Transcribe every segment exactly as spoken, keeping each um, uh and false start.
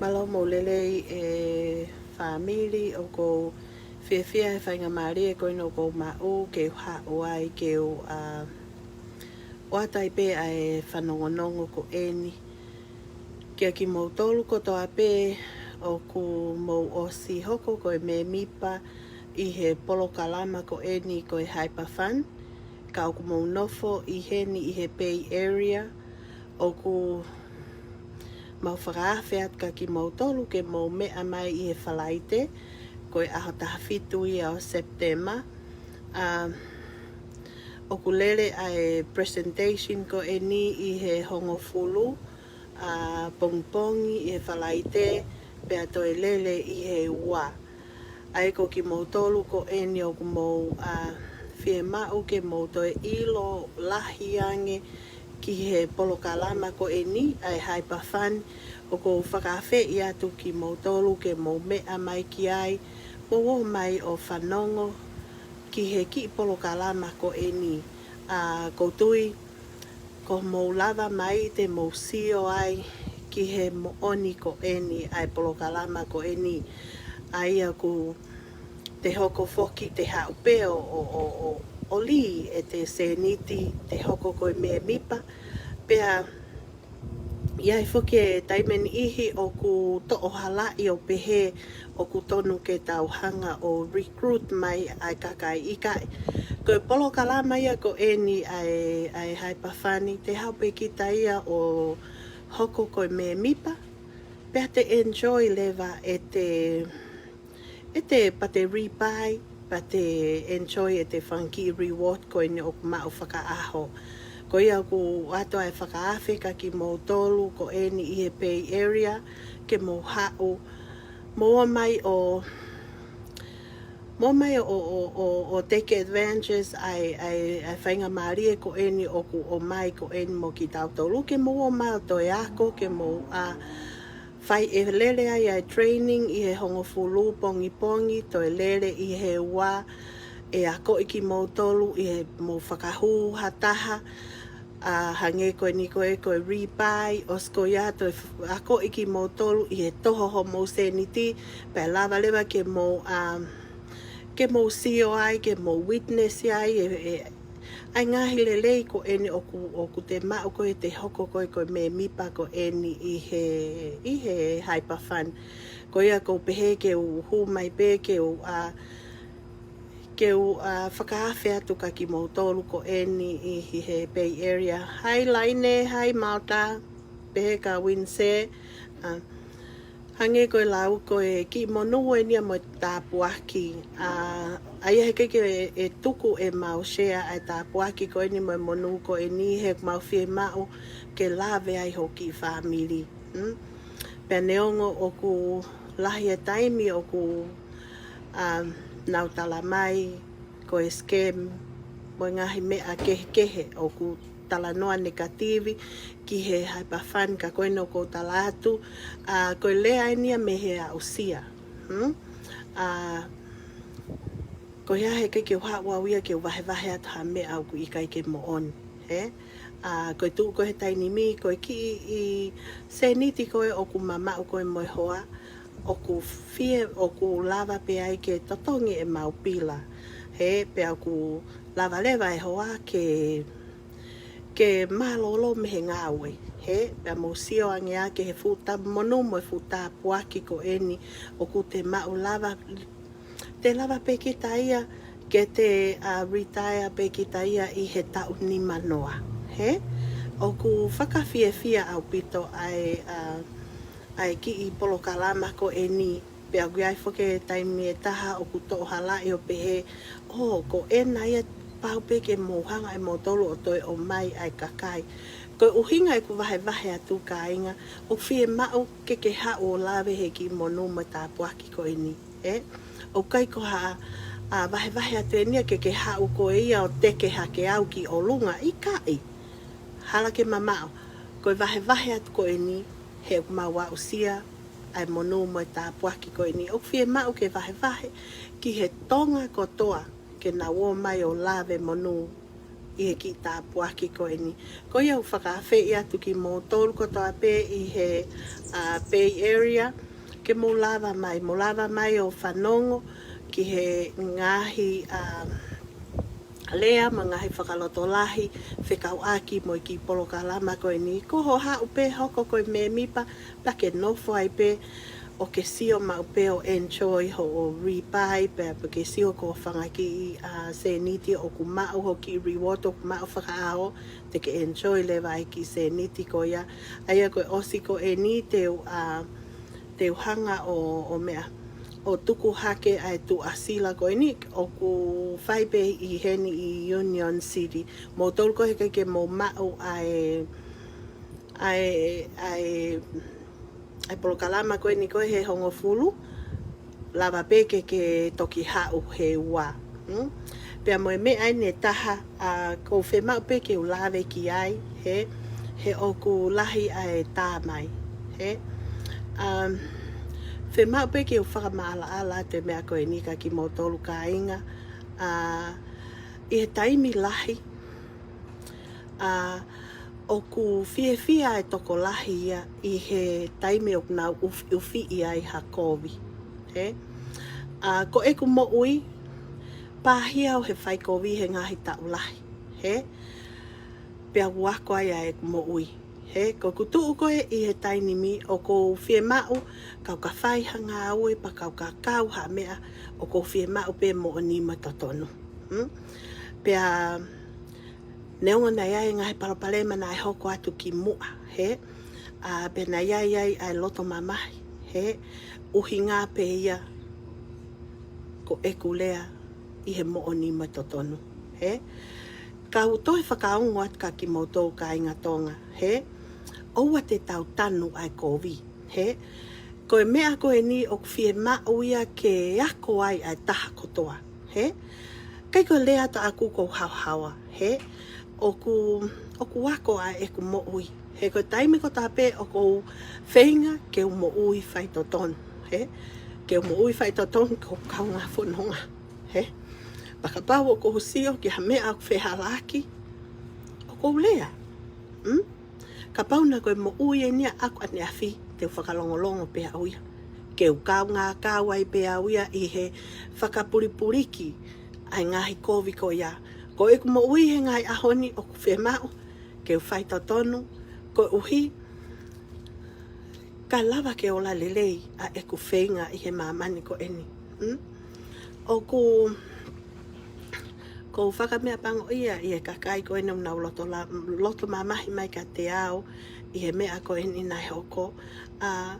Mālō mo e lelei e fāmili, ʻoku ou fiefia he faingamālie ko eni ʻoku ou maʻu ke u haʻu ai ke u, ʻa, ʻoatu ai pē ʻa e fanongonongo ko eni. Kia kimoutolu kotoa pē ʻoku mou ʻosi hoko ko e mēmipa ʻi he polokalama ko eni ko e Hyperfund, ka ʻoku mou nofo ʻi heni ʻi he Bay Area, ʻoku mau fakaafe atu kia kimoutolu ke mou meʻa mai ʻi he Falaite, ko e ʻaho taha fitu ia ʻo Sepitema. ʻA, ʻoku lele ʻa e presentation ko eni ʻi he hongofulu ʻa pongipongi ʻi he Falaite, pea toe lele ʻi he ua. ʻA ia ko kimoutolu ko eni ʻoku mou, ʻa, fiemaʻu ke mou toe ʻilo lahi ange ki he polokalama ko eni ʻa e Hyperfund, ʻoku ou fakaafeʻi atu kimoutolu ke mou meʻa mai ki ai, mou ō mai ʻo fanongo ki he kiʻi polokalama ko eni. ʻA, ʻoku ou tui ko hoʻomou lava mai te mou sio ai ki he moʻoni ko eni ʻa e polokalama ko eni, ʻa ia ʻoku te hoko foki te haʻu pē ʻo, ʻo, ʻo, ʻo, ʻo lī ʻete sēniti te hoko ko e mēmipa. Pea ʻi ai foki e taimi ʻe niʻihi ʻoku toʻo halaʻi ʻo pehē ʻoku tonu ke tau hanga ʻo recruit mai ʻa e kakai, ʻikai. Ko e polokalama ia ko eni ʻa e, ʻa e Hyperfund, te haʻu pē kita ia ʻo hoko ko e mēmipa, pea te enjoy leva ʻete, ʻete pea te rīpai, pea te enjoy ʻete fanga kiʻi reward ko eni ʻoku maʻu fakaʻaho. Ko ia ʻoku ʻoatu ʻa e fakaafe kia kimoutolu ko eni ʻi he Bay Area ke mou haʻu, mou ō mai ʻo, mou ō mai ʻo, ʻo, ʻo, ʻo take advantage ʻa e, ʻa e, ʻa e faingamālie ko eni ʻoku ʻomai ko eni mo kitautolu, ke mou ō mai ʻo toe ako, ke mou, ʻa, fai e lele ai ʻa e training ʻi he hongofulu pongipongi, toe lele ʻi he ua, ʻe akoʻi kimoutolu ʻi he mou fakahū ha taha, ʻa, hangē ko eni ko e, ko e rīpai, ʻosi ko ia toe f-, akoʻi kimoutolu ʻi he toho hoʻomou sēniti, pea lava leva ke mou, ʻa, ke mou sio ai, ke mou witness ai, ʻe, ʻe, ʻa e ngaahi lelei ko eni ʻoku, ʻoku te maʻu ko ē te hoko ko ē ko e mēmipa ko eni ʻi he, ʻi he Hyperfund. Ko ia ʻoku ou pehē ke u hū mai pē ke u, ʻa, ke u, ʻa, fakaafe atu kia kimoutolu ko eni ʻi, ʻi he Bay Area. Hi Laine, hi Malta, pehē kia Winse, ʻa, hangē ko e lau ko e kiʻi monū eni ia mo e tāpuaki. ʻA, ʻa ia he ʻikai ke, ʻe tuku ʻemau share ʻa e tāpuaki ko eni mo e monū ko eni, he ʻoku mau fiemaʻu ke lave ai ho kiʻi fāmili. Hmm? Pea neongo ʻoku lahi e taimi ʻoku, ʻa, nau tala mai ko e scam mo e ngaahi meʻa kehekehe, ʻoku talanoa negative ki he Hyperfund, ka ko eni ʻoku ou tala atu, ʻa, ko e lea eni ia mei he aʻusia. Hmm? ʻA, ko ia he ʻikai ke u haʻu au ia ke u vahevahe atu ha meʻa ʻoku ʻikai ke moʻoni, hē? ʻA, ko e tuʻu ko ē he taimi ni, ko e kiʻi sēniti ko ē ʻoku mamaʻu ko ē mo e hoa, ʻoku fie, ʻoku lava pē ai ke totongi ʻemau pila, hē? Pea ʻoku lava leva e hoa ke, ke mālōlō mei he ngāue, hē? Pea mou sio ange ā ki he fuʻu tā monū mo e fuʻu tāpuaki ko eni ʻoku te maʻu, lava, te lava pē kita ia ke te, ʻa, retire pē kita ia ʻi he taʻu nima noa, hē? ʻOku fakafiefia ʻaupito ʻa e, ʻa, ʻa e kiʻi polokalama ko eni, pea ʻoku ʻi ai foki e taimi ʻe taha ʻoku toʻo halaʻi ʻo pehē, ʻō, ko ena ia pau pē ke mou hanga ʻe moutolu ʻo toe ʻomai ʻa e kakai. Ko e ʻuhinga ʻeku vahevahe atu, kāinga, ʻoku fiemaʻu ke ke haʻu ʻo lave he kiʻi monū mo e tāpuaki ko eni, ē? ʻOku ʻikai ko ha, ʻa, vahevahe atu eni ia ke ke haʻu koe ia ʻo teke hake au ki ʻolunga, ʻikai. Hala ke mamaʻo, ko e vahevahe atu ko eni, he ʻoku mau aʻusia ʻa e monū mo e tāpuaki ko eni. ʻOku fiemaʻu ke vahevahe ki he Tonga kotoa ke nau ō mai ʻo lave monū ʻi he kiʻi tāpuaki ko eni. Ko ia ʻoku ou fakaafeʻi atu kimoutolu kotoa pē ʻi he, ʻa, Bay Area, ke mou lava mai, mou lava mai ʻo fanongo ki he ngaahi, ʻa, lea mo e ngaahi fakalotolahi fekauʻaki mo e kiʻi polokalama ko eni. Ko hoʻo haʻu pē hoko ko e mēmipa, pea ke nofo ai pē ʻo ke sio maʻu pē ʻo enjoy hoʻo ribeye, pea, pea ke sio ko e fanga kiʻi, ʻa, sēniti ʻoku maʻu, ho kiʻi reward ʻoku maʻu fakaʻaho, te ke enjoy leva ʻa e kiʻi sēniti ko ia. ʻA ia ko e ʻosi ko eni te u, ʻa, te u hanga ʻo, ʻo meʻa, ʻo tuku hake ʻa e tuʻasila ko eni ʻoku fai pē ʻi heni ʻi Union City. Moutolu ko ē he ʻikai ke mou maʻu ʻa e, ʻa e, ʻa e, ʻa e polokalama ko eni ko ē he hongofulu, lava pē ke ke toki haʻu he ua. Hmm? Pea mo e meʻa eni ʻe taha, ʻa, ʻoku ou fiemaʻu pē ke u lave ki ai, hē, he ʻoku lahi ʻa e tā mai, hē. Um, fiemaʻu pē ke u fakamaʻalaʻala atu e meʻa ko eni kia kimoutolu kāinga, ʻa, ʻi he taimi lahi, ʻa, ʻoku fiefia e tokolahi ia ʻi he taimi ʻoku nau ʻufi, ʻufiʻi ai ha kovi, hē. ʻA, ko ʻeku moʻui, pāhia ʻo e fai kovi he ngaahi taʻu lahi, hē. Pea u ako ai ʻa ʻeku moʻui, hē. Ko ʻeku tuʻu ko ē ʻi he taimi ni ʻoku ou fiemaʻu, kau ka fai ha ngāue pea kau ka kau ha meʻa, ʻoku ou fiemaʻu pē moʻoni mo totonu. Hmm? Pea neongo naʻe ʻi ai e ngaahi palopalema naʻe hoko atu ki muʻa, hē. ʻA, pea naʻe ʻi ai ai ʻa e loto mamahi, hē. ʻUhinga pē ia ko ʻeku lea ʻi he moʻoni mo totonu, hē. Kau toe fakaongo atu kia kimoutolu kāinga Tonga, hē. ʻOua te tau tanu ʻa e kovi, hē. Ko e meʻa ko eni ʻoku fiemaʻu ia ke ako ai ʻa e taha kotoa, hē. ʻIkai ko e lea atu ʻaʻaku ʻoku ou haohaoa, hē. ʻOku, ʻoku ako ʻa ʻeku moʻui. He ko e taimi kotoa pē ʻoku ou feinga ke u moʻui faitotonu, hē. Ke u moʻui faitotonu ki hoku kaungā fononga, hē. Pea kapau ʻoku ou sio ki ha meʻa ʻoku fehālaaki, ʻoku ou lea. Hmm? Kapau naʻe ko e moʻui eni ʻaʻaku ʻaneafi, te u fakalongolongo pē au ia. Ke u kaungā kau ai pē au ia ʻi he fakapulipuliki ʻa e ngaahi kovi ko ia. Ko ʻeku moʻui he ngaahi ʻaho ni ʻoku fiemaʻu ke u faitotonu, koeʻuhi kae lava ke ola lelei ʻa ʻeku feinga ʻi he māmani ko eni. Hmm? ʻOku, ʻoku ou fakameʻapangoʻia ʻi he kakai ko eni ʻoku nau loto la-, loto mamahi mai kiate au ʻi he meʻa ko eni naʻe hoko. ʻA,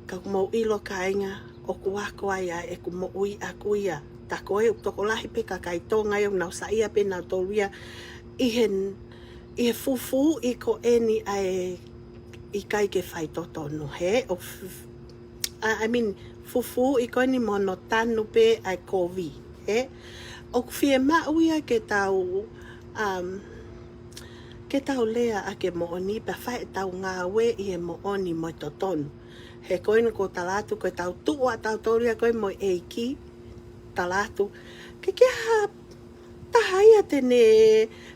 ka ʻoku mou ʻilo kāinga, ʻoku ako ai ʻa ʻeku moʻui ʻaʻaku ia. Tā ko ē ʻoku tokolahi pē kakai Tonga ia ʻoku nau saiʻia pē nautolu ia ʻi he, ʻi he fufuuʻi ko eni ʻa e ʻikai ke faitotonu, hē? ʻO f-, f-, I, I mean, fufuuʻi ko eni mo hono tanu pē ʻa e kovi, hē? ʻOku fiemaʻu ia ke tau, um, ke tau lea ʻaki e moʻoni pea fai ʻetau ngāue ʻi he moʻoni mo e totonu. He ko eni ʻoku ou tala atu ko ʻetau tuʻu ʻatautolu ia ko ē mo e ʻEiki, tala atu, ʻikai ke ʻi ai ha taha ia te ne,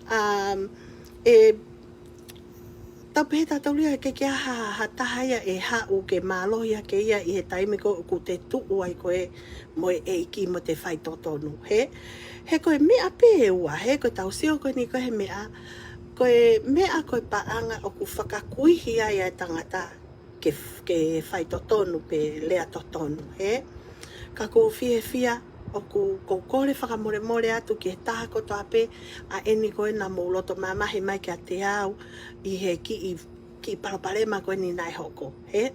um, ʻe, tau pehē tautolu ia ʻikai ke ʻi ai ha, ha taha ia ʻe haʻu ke mālohi hake ia ʻi he taimi ko ē ʻoku te tuʻu ai ko ē mo e ʻEiki mo te faitotonu, hē? He ko e meʻa pē ʻe ua, hē, ko ʻetau sio ko eni ko ē he meʻa, ko e meʻa ko e paʻanga ʻoku fakakuihi ai ʻa e tangata ke f-, ke faitotonu pe lea totonu, hē? Ka ʻoku ou fiefia, ʻoku, ʻoku ou kole fakamolemole atu ki he taha kotoa pē ʻa eni ko ē naʻa mou loto mamahi mai kiate au ʻi he kiʻi, kiʻi palopalema ko eni naʻe hoko, hē?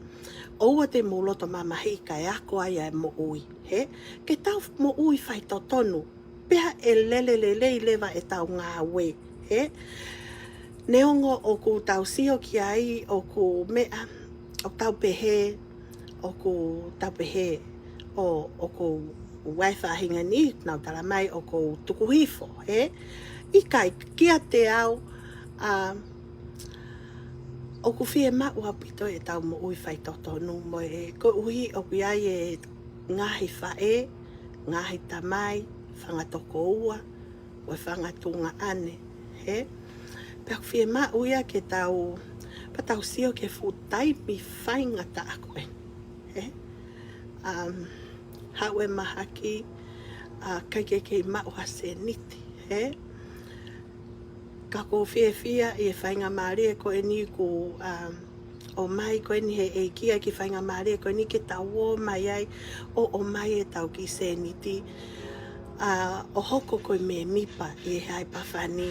ʻOua te mou loto mamahi kae ako ai ʻa e moʻui, hē? Ke tau moʻui faitotonu, pea ʻe lele lelei leva ʻetau ngāue, hē? Neongo ʻoku tau sio ki ai ʻoku meʻa, ʻoku tau pehē, ʻoku tau pehē, ʻo, ʻoku ou ʻi ai e faʻahinga ni, nau tala mai ʻoku ou tuku hifo, hē? ʻIkai, kiate au, ʻa, ʻoku fiemaʻu ʻaupito ʻetau moʻui faitotonu mo e, koeʻuhi ʻoku ʻi ai e ngaahi faʻē, ngaahi tamai, fanga tokoua, ʻo e fanga tuongaʻane, hē? Pea ʻoku fiemaʻu ia ke tau, pea tau sio ki he fuʻu taimi faingataʻa ko ē, hē? Um, haʻu e mahaki, ʻa, ʻikai ke kei maʻu ha sēniti, hē? Ka ʻoku ou fiefia ʻi he faingamālie ko eni kuo, um, ʻomai ko eni he ʻEiki ʻa e kiʻi faingamālie ko eni ke tau ō mai ai ʻo ʻomai ʻetau kiʻi sēniti, ʻa, ʻo hoko ko e mēmipa ʻi he Haipafani.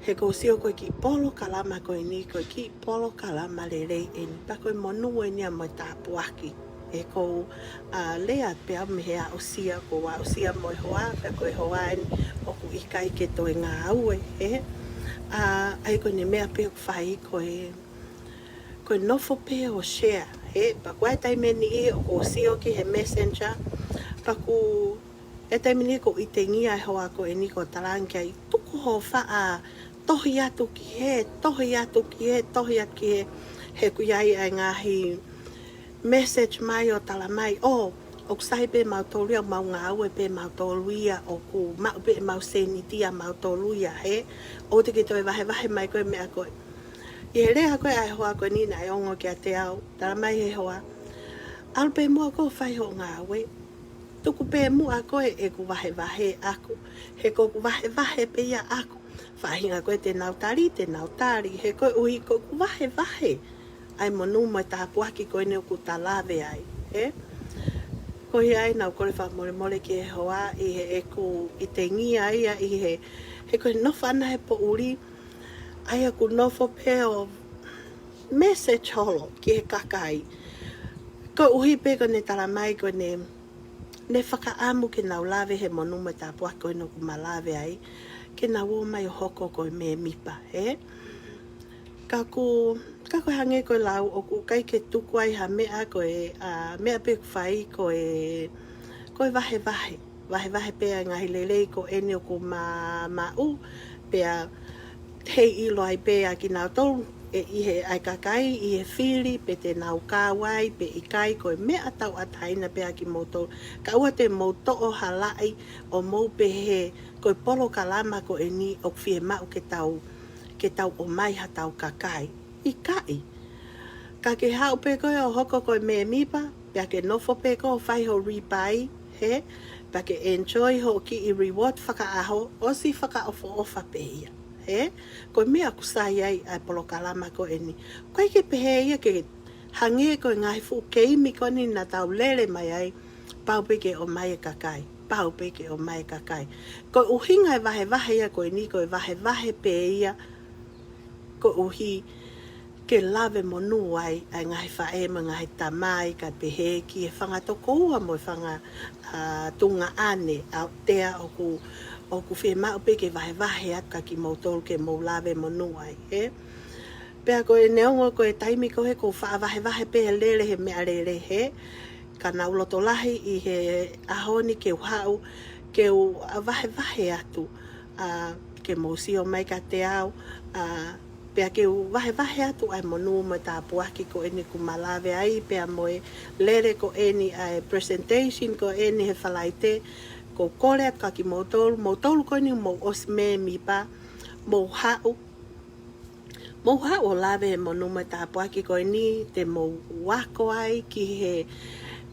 He ʻoku ou sio ko e kiʻi polokalama ko eni, ko e kiʻi polokalama lelei eni. Pea ko e monū eni ia mo e tāpuaki. He ʻoku ou, ʻa, lea pē au mei he aʻusia, ʻoku ou aʻusia mo e hoa, pea ko e hoa eni ʻoku ʻikai ke toe ngāue, hē? ʻA, ʻa ia ko ʻene meʻa pē ʻoku fai ko e, ko e nofo pē ʻo share, hē? Pea ko e taimi ʻe niʻihi ʻoku ou sio ki he Messenger, pea ʻoku, e taimi ʻe niʻihi ʻoku ou ʻitengia e hoa ko eni ʻoku ou talaange ki ai, tuku hoʻo faʻa tohi atu ki hē, tohi atu ki hē, tohi atu ki hē, he ʻoku ʻi ai ʻa e ngaahi message mai ʻo tala mai, ʻo, ʻoku sai pē mautolu ia, mau ngāue pē mautolu ia, ʻoku maʻu pē ʻemau sēniti ʻa mautolu ia, hē? ʻOua te ke toe vahevahe mai ko e meʻa ko ē. ʻI he lea ko ē ʻa e hoa ko eni naʻe ongo kiate au, tala mai he hoa, ʻalu pē muʻa koe ʻo fai hoʻo ngāue. Tuku pē muʻa koe ʻeku vahevahe ʻaku, he ko ʻeku vahevahe pē ia ʻaku. Faʻahinga ko ē te nau tali, te nau tali, he koeʻuhi ko ʻeku vahevahe ʻa e monū mo e tāpuaki ko eni ʻoku ta lave ai, hē? Ko ia ai naʻá ku kole fakamolemole ki he hoa ʻi heʻeku ʻitengia ia ʻi he, he ko e nofo ʻana he poʻuli, ʻa ia ʻoku nofo pē ʻo message holo ki he kakai. Koeʻuhi pē ko ʻene tala mai ko ʻene, ʻene fakaʻamu ke nau lave he monū mo e tāpuaki ko eni ʻoku ma lave ai, ke nau ō mai ʻo hoko ko e mēmipa, hē? Ka ʻoku, ka ko e hangē ko e lau, ʻoku ʻikai ke tuku ai ha meʻa ko e, ʻa, meʻa pē ʻoku fai ko e, ko e vahevahe. Vahevahe pē ʻa e ngaahi lelei ko eni ʻoku ma maʻu, pea heiʻilo ai pē ʻa kinautolu, ʻe ʻi he ʻa e kakai, ʻi he fili, pe te nau kau ai, pe ʻikai, ko e meʻa tauʻatāina pē ʻa kimoutolu. Ka ʻoua te mou toʻo ha laʻi ʻo mou pehē, ko e polokalama ko eni ʻoku fiemaʻu ke tau, ke tau ʻomai haʻatau kakai. ʻIkai. Ka ke haʻu pē koe ʻo hoko ko e mēmipa, pea ke nofo pē koe ʻo fai hoʻo ripai, hē? Pea ke enjoy hoʻo kiʻi reward fakaʻaho, ʻosi fakaʻofoʻofa pē ia, hē? Ko e meʻa ʻoku sai ai ʻa e polokalama ko eni. ʻOku ʻikai ke pehē ia ke hangē ko e ngaahi fuʻu keimi ko eni naʻa tau lele mai ai, pau pē ke ʻomai e kakai, pau pē ke ʻomai e kakai. Ko e ʻuhinga e vahevahe ia ko eni, ko e vahevahe pē ia, koeʻuhi ke lave monū ai ʻa e ngaahi faʻē mo e ngaahi tamai kae pehē ki he fanga tokoua mo e fanga, ʻa, tuongaʻane out there ʻoku, ʻoku fiemaʻu pē ke vahevahe atu kia kimoutolu ke mou lave monū ai, hē? Pea ko e neongo ko e taimi ko ē ʻoku ou faʻa vahevahe pē he lele he meʻalele, hē? Ka naʻá ku loto lahi ʻi he ʻaho ni ke u haʻu, ke u, ʻa, vahevahe atu, ʻa, ke mou sio mai kiate au, ʻa, pea ke u vahevahe atu ʻa e monū mo e tāpuaki ko eni ʻoku ma lave ai, pea mo e lele ko eni ʻa e presentation ko eni he Falaite, ʻoku ou kole atu kia kimoutolu, moutolu ko eni mou ʻosi mēmipa, mou haʻu, mou haʻu ʻo lave he monū mo e tāpuaki ko eni te mou ako ai ki he,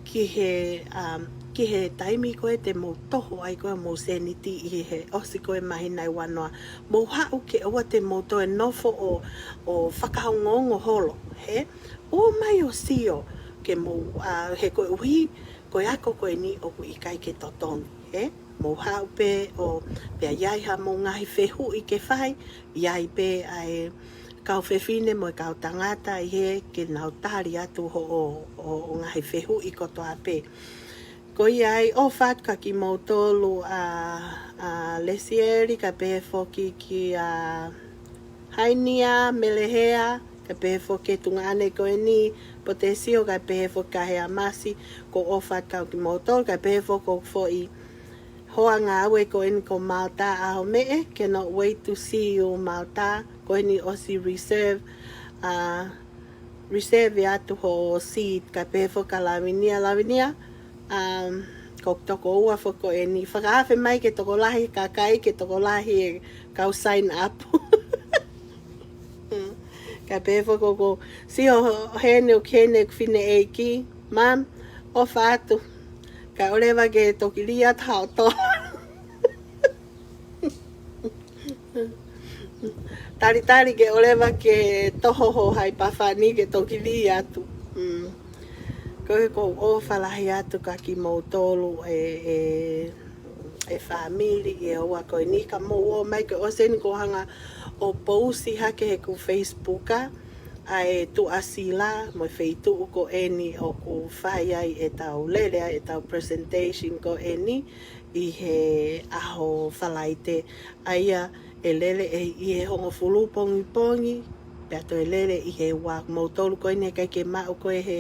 ki he, um, ki he taimi ko ē te mou toho ai ko ē homou sēniti ʻi he ʻosi ko ē māhina ʻe ua noa. Mou haʻu ke ʻoua te mou toe nofo ʻo, ʻo fakaongoongo holo, hē? Ō mai ʻo sio ke mou, ʻa, he koeʻuhi, ko e ako ko eni ʻoku ʻikai ke totonu, hē? Mou haʻu pē ʻo, pea ʻi ai haʻamou ngaahi fehuʻi ke fai, ʻi ai pē ʻa e kau fefine mo e kau tangata ʻi hē ke nau tali atu hoʻo, hoʻo ngaahi fehuʻi kotoa pē. Ko ia ai, ʻofa atu kia kimoutolu ʻa, ʻa Lesieli, kae pehē foki kia Hainia, Melehea, kae pehē foki ki he tuongaʻane ko eni, Potesio, kae pehē foki kia Heamasi, ʻoku ou ʻofa atu kia kimoutolu, kae pehē foki ki he foʻi hoa ngāue ko eni ko Malta ʻAhomeʻe, cannot wait to see you Malta, ko eni ʻosi reserve, ʻa, reserve atu hoʻo seat, kae pehē foki kia Lavinia, Lavinia, um, ko e toko ua foki ko eni. Fakaafe mai ke tokolahi kakai, ke tokolahi e kau sign up. Ka pehē foki ko e sio heni ʻoku heni ʻeku fineʻeiki. Mum, ʻofa atu. Kae ʻoua leva ke toki lī atu haʻo tola. Talitali ke ʻoua leva ke toho ho haipafani ke toki lī atu. Mm. Ko e ʻoku ou ʻofa lahi atu kia kimoutolu e, e, e fāmili ʻi he houa ko eni ka mou ō mai ke ʻosi eni ko e hanga ʻo pousi hake heʻeku Facebook ʻa e tuʻasila mo e feituʻu ko eni ʻoku fai ai ʻetau lele ai ʻetau presentation ko eni ʻi he ʻaho Falaite. ʻA ia ʻe lele ʻe ʻi he hongofulu pongipongi, pea toe lele ʻi he ua. Moutolu ko eni ʻikai ke maʻu ko ē he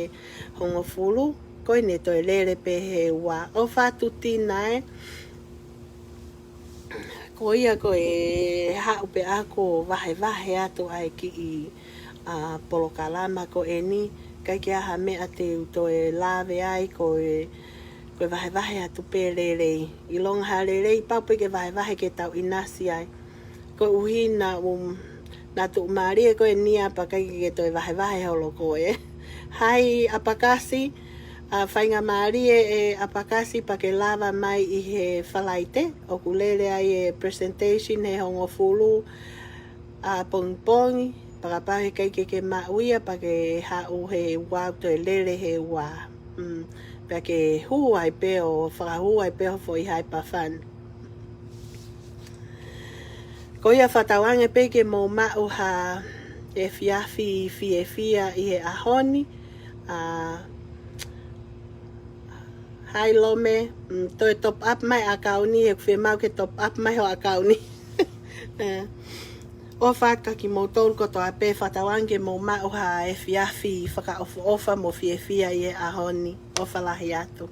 hongofulu, ko eni toe lele pē he ua. ʻOfa atu Tina ē. Ko ia ko e haʻu pē ʻaku ʻo vahevahe atu ʻa e kiʻi, ʻa, polokalama ko eni, ʻikai ke ʻi ai ha meʻa te u toe lave ai ko e, ko e vahevahe atu pē lelei. ʻIlonga ha lelei pau pē ke vahevahe ke tau ʻinasi ai. Koeʻuhi naʻa, um, naʻa tuʻumālie ko eni ʻa pea ʻikai ke toe vahevahe holo ko ē. Hai ʻApakasi, ʻa, faingamālie ʻe ʻApakasi pea ke lava mai ʻi he Falaite, ʻoku lele ai e presentation he hongofulu ʻa pongipongi, pea kapau heʻikai ke ke maʻu ia pea ke haʻu he ua toe lele he ua. Mm, pea ke hū ai pē ʻo fakahū ai pē ho foʻi haipafani. Ko ia fakatauange pē ke mou maʻu ha efiafi fiefia ʻi he ʻaho ni. ʻA, hai Lome, mm, toe top up mai ʻakauni, ʻoku fiemaʻu ke top up mai ho ʻakauni. ʻE, ʻofa atu kia kimoutolu kotoa pē fakatauange ke mou maʻu ha efiafi fakaʻofoʻofa mo fiefia ʻi he ʻaho ni. ʻOfa lahi atu.